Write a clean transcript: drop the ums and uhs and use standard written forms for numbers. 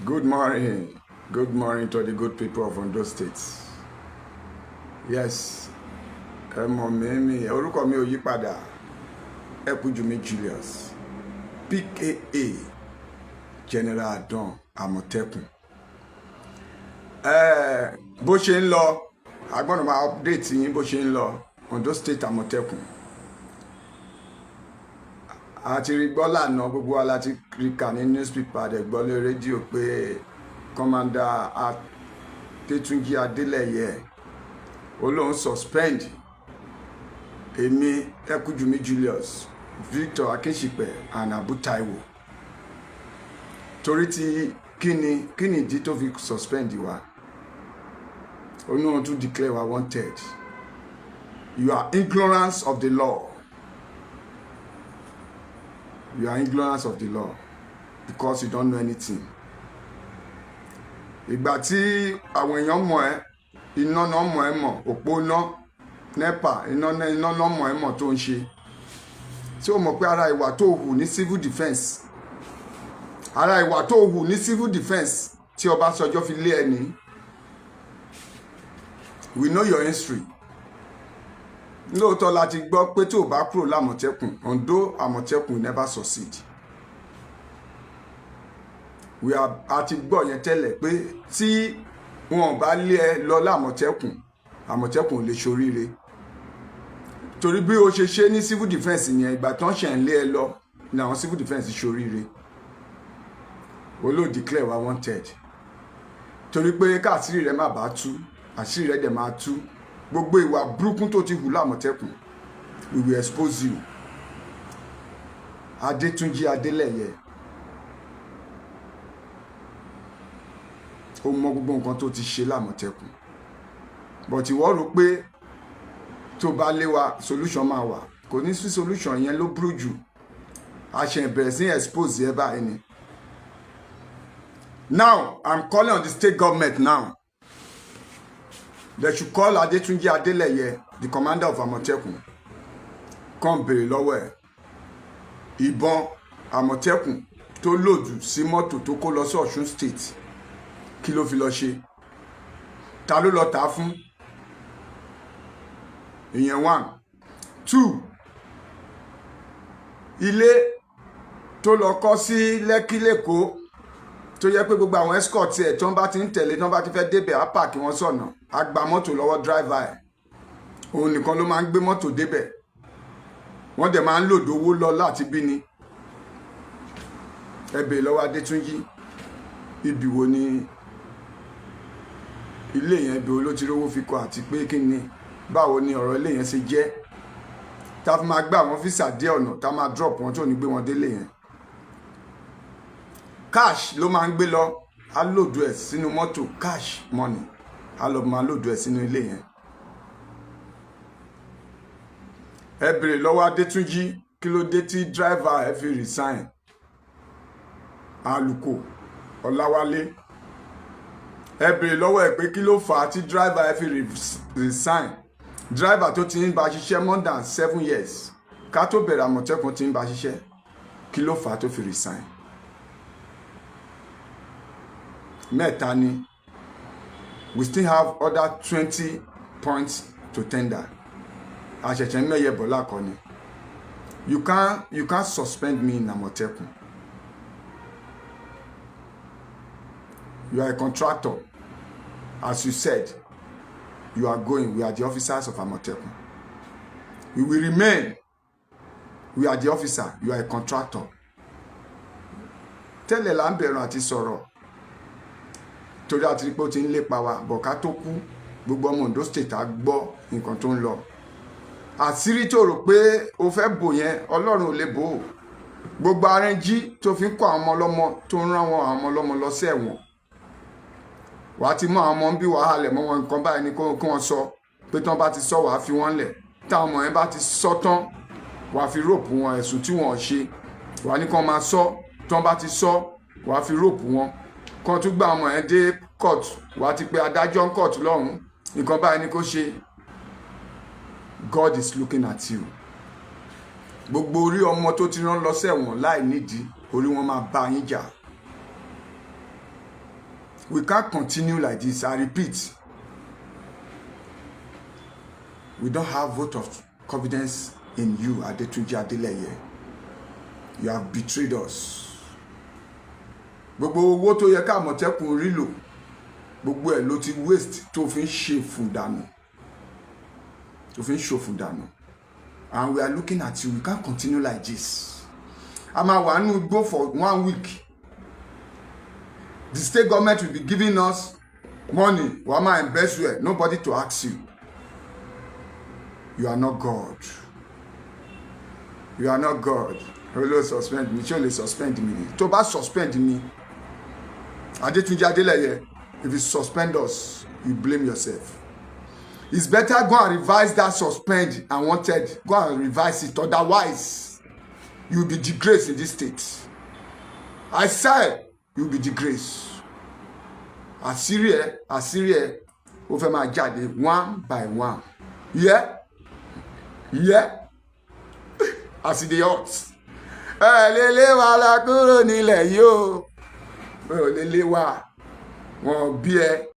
Good morning. Good morning to the good people of Ondo State. Yes, ẹ mọ̀ mí mi, orúkọ mi ò yí padà. Ẹkúnjùmí Julius, PKA General Adon Àmọ̀tẹ́kùn. Ẹ bó ṣe ń lọ, a gbọ́dọ̀ máa update yín bó ṣe ń lọ Ondo State Àmọ̀tẹ́kùn. A ti rí gbọ́ lánàá, gbogbo wa la ti rí kà ní newspaper, dẹ̀ gbọ́ lórí rédíò pé Commander Adétúnjí Adélẹ́yẹ ó lóun suspend èmi, Ẹkúnjùmí Julius, Victor Akínṣípẹ̀ and Abu Taiwo. Torí tí kíni kíni ìdí tó fi suspend wa? Ó ní wọn tún declare wa wanted. You are ignorance of the law. You are ignorance of the law because you don't know anything. Ìgbà tí àwọn èèyàn mọ̀ ẹ́, iná náà mọ̀ ẹ́ mọ̀, òpó iná NEPA, iná iná náà mọ̀ ẹ́ mọ̀ tó ń ṣe. Tí o mọ̀ pé ara ìwà tó hù ní civil defence, ara ìwà tó hù ní civil defence tí Ọbásanjọ́ fi lé ẹ ní? We know your history. Lóòótọ́ la ti gbọ́ pé tí ò bá kúrò lámọ̀tẹ́kùn, Ondo Àmọ̀tẹ́kùn never succeed. We are, a ti gbọ́ yẹn tẹ́lẹ̀ pé tí wọn ò bá lé ẹ lọ lámọ̀tẹ́kùn, Àmọ̀tẹ́kùn ò lè ṣoríire, torí bí o ṣe ṣe ní civil defence yẹn, ìgbà tán ṣẹ̀ ń lé ẹ lọ ní àwọn civil defence ṣoríire. O ló declare wa wanted torí pé káàsìrì rẹ má bàa tú, àṣírí rẹ dẹ̀ máa tú. Gbogbo ìwà burúkú tó ti hù lámọ̀tẹ́kùn, we will expose you. Adétúnjí Adélẹ́yẹ, ó mọ gbogbo nǹkan tó ti ṣe lámọ̀tẹ́kùn, but ìwọ rò pé tó bá lé wa, solution máa wà. Kò ní sí solution. Yẹn ló burú jù. A ṣe bẹ̀rẹ̀ sí expose ẹ báyìí ni. Now I'm calling on the state government now. They should call Adetunji Adeleye, the commander of Àmọ̀tẹ́kùn, kàn béèrè lọ́wọ́ ẹ̀, ìbọn Àmọ̀tẹ́kùn tó load sí mọ́tò tó kó lọ sí Ọ̀ṣun State, kí ló fi lọ ṣe? Ta ló lọ tà á fún? Ìyẹn one. Two, ilé tó lọ kọ́ sí Lẹ́kí lẹ́kọ̀ọ́, tó yẹ pé gbogbo àwọn escort ẹ̀ tó ń bá ti ń tẹ̀lé, tó ń bá ti fẹ́ débẹ̀, á park wọn sọ̀nà, á gba mọ́tò lọ́wọ́ driver ẹ̀, òun nìkan ló máa ń gbé mọ́tò débẹ̀, wọ́n dẹ̀ máa ń load owó lọ láti bí ni. Ẹ bèèrè lọ́wọ́ Adétúnjì, ibi wo ni ilé yẹn, ibi wo ló ti rówó fi kọ́, àti pé kí ni, báwo ni ọ̀rọ̀ ilé yẹn ṣe jẹ́, tá a fi máa gbé àwọn officer dé ọ̀nà, tá a máa drop wọn, tó ní gbé wọn délé yẹn. Cash ló máa ń gbé lọ, á load ẹ̀ sínú mọ́tò, cash money, á lọ máa load ẹ̀ sínú ilé yẹn. Ẹ bèrè lọ́wọ́ Adétúnjì, kí ló dé tí driver ẹ fi resign, Àlùkò Ọláwálé? Ẹ bèrè lọ́wọ́ ẹ pé kí ló fà á tí driver ẹ fi resign, driver tó ti ń bá ṣiṣẹ́ more than 7 years ká tó bẹ̀rẹ̀ Àmọ̀tẹ́kùn ti ń bá ṣiṣẹ́, kí ló fà á tó fi resign? Mẹ́ta ni. We still have other 20 points to tender. Àṣẹ̀ṣẹ̀ mẹ́yẹ bọ̀lá kọ́ ni. You can't suspend me in Àmọ̀tẹ́kùn. You are a contractor. As you said, you are going. We are the officers of Àmọ̀tẹ́kùn. We will remain. We are the officer. You are a contractor. Tẹ́lẹ̀ là ń bẹ̀rù àti sọ̀rọ̀ torí àti rí pé ó ti ń lépa wa bọ̀. Ká tó kú, gbogbo ọmọ Ondo State á gbọ́ nǹkan tó ń lọ. Àṣírí tó rò pé o fẹ́ bò yẹn, Ọlọ́run ò lè bò ó. Gbogbo arẹ́njí tó fi ń kọ́ àwọn ọmọ ọlọ́mọ, tó ń rán wọn àwọn ọmọ ọlọ́mọ lọ sí ẹ̀wọ̀n, wàá ti mú àwọn ọmọ ń bí wàhálẹ̀ mọ́ wọn. Nǹkan báyìí ni kí wọ́n sọ, pé tí wọ́n bá ti sọ, wàá fi wọ́n lẹ̀. Táwọn ọmọ yẹn bá ti sọ tán, wàá fi rope wọn, ẹ̀sùn tí wọ́n ṣe, wàá ní kí wọ́n máa sọ. Tí wọ́n bá ti sọ, wàá fi rope wọn, kí wọ́n tún gbá ọmọ yẹn dé court, wàá ti pe adájọ́ ń court lọ́hùn, nǹkan báyìí ni kó ṣe. God is looking at you. Gbogbo orí ọmọ tó ti rán lọ sẹ́wọ̀n láì nídìí, orí wọn máa bá yín jà. We can't continue like this. I repeat, we don't have vote of confidence in you, Adetunji Adeleye. You have betrayed us. Gbogbo owó tó yẹ ká Àmọ̀tẹ́kùn rí lò, gbogbo ẹ̀ ló ti waste, tó fi ń ṣe dànù, tó fi ń ṣòfò dànù. And we are looking at you. We can't continue like this. A máa wà nínú igbó for one week, the state government will be giving us money, wàá máa embezzle ẹ̀, nobody to ask you. You are not God. You are not God. Ó suspend mi, ṣé o lè suspend mi ni? Tó bá suspend mi, Adetunji Adeleye, if you suspend us, you blame yourself. It's better go and revise that suspend and wanted. Go and revise it, otherwise you will be disgraced in this state. I said you will be disgraced. Àṣírí ẹ, àṣírí ẹ ó fẹ́ máa jáde one by one. Yeah, as e dey hot. Ẹ lè lé wa la kúrò nílẹ̀ yìí o. Ẹ ò lè lé wa, wọn bí ẹ.